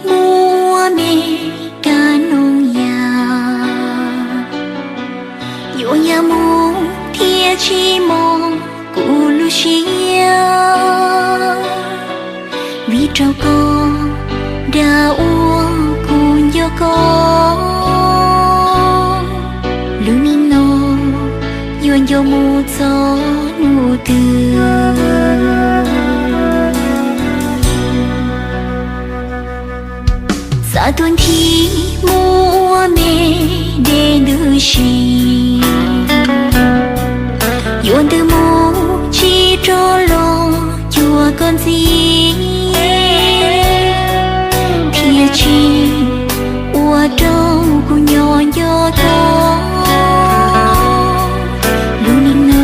Muaj me kab noog yaj, yuav yaj mus thiaj tsis mos kuv lub siab. Vim rau koj dag ua kuv nco koj, lub neej no yuav nco mus txog hnub twg. Xav tuaj nthi muaj me dej ntws si, yuav ntws mus tsis rov los cuag koj ntxiv, thiaj tsis ua rau kuv nco nco koj. Lub neej no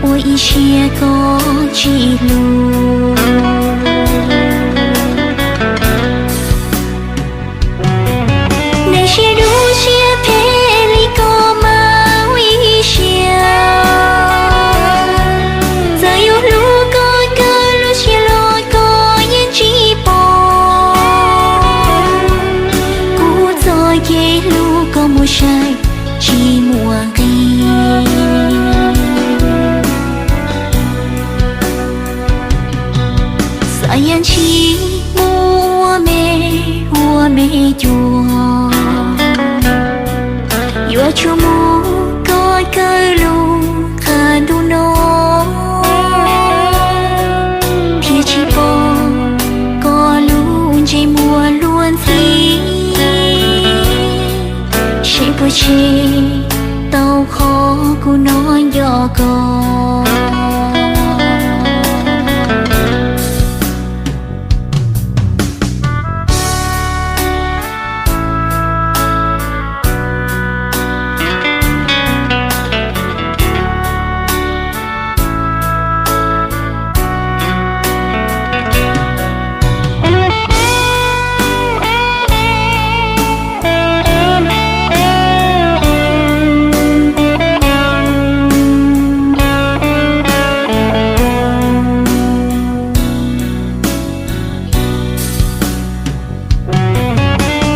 ua ib siab koj tsis hlub. Neeg siab dub siab phem li koj mas ua ib siab, txawm yuav hlub koj kawg lub siab los koj yeej tsis pom. Kuv txoj kev hlub koj muab saib tsis muaj nqis. Xav yam ntshis muaj me ua me cuag, yuav tsum mus koj kawg lub qab ntuj no, thiaj tsis pom koj lub ntsej muag luag ntxhi, seb puas tseg tau qhov kuv hnov nco koj.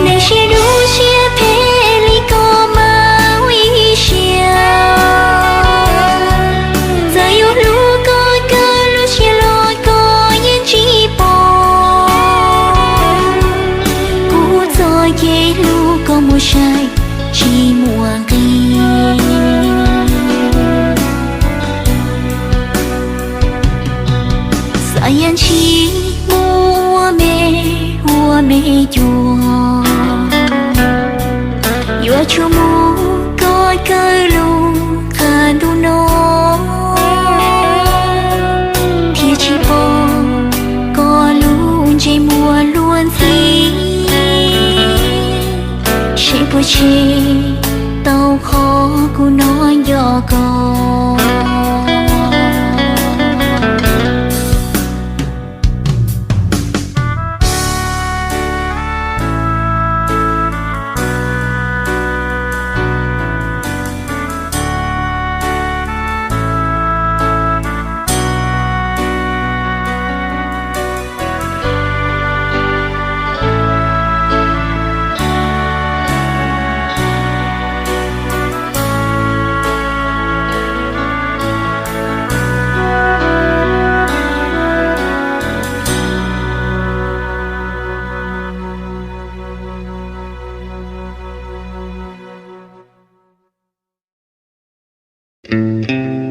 Neeg siab dub siab phem li koj mas ua ib siab, txawm yuav hlub koj kawg lub siab los koj yeej tsis pom. Kuv txoj kev hlub koj muab saib tsis muaj nqis. Xav yam ntshis muaj me ua me cuag, yuav tsum mus koj kawg lub qab ntuj no, thiaj tsis pom koj lub ntsej muag luag ntxhi, seb puas tseg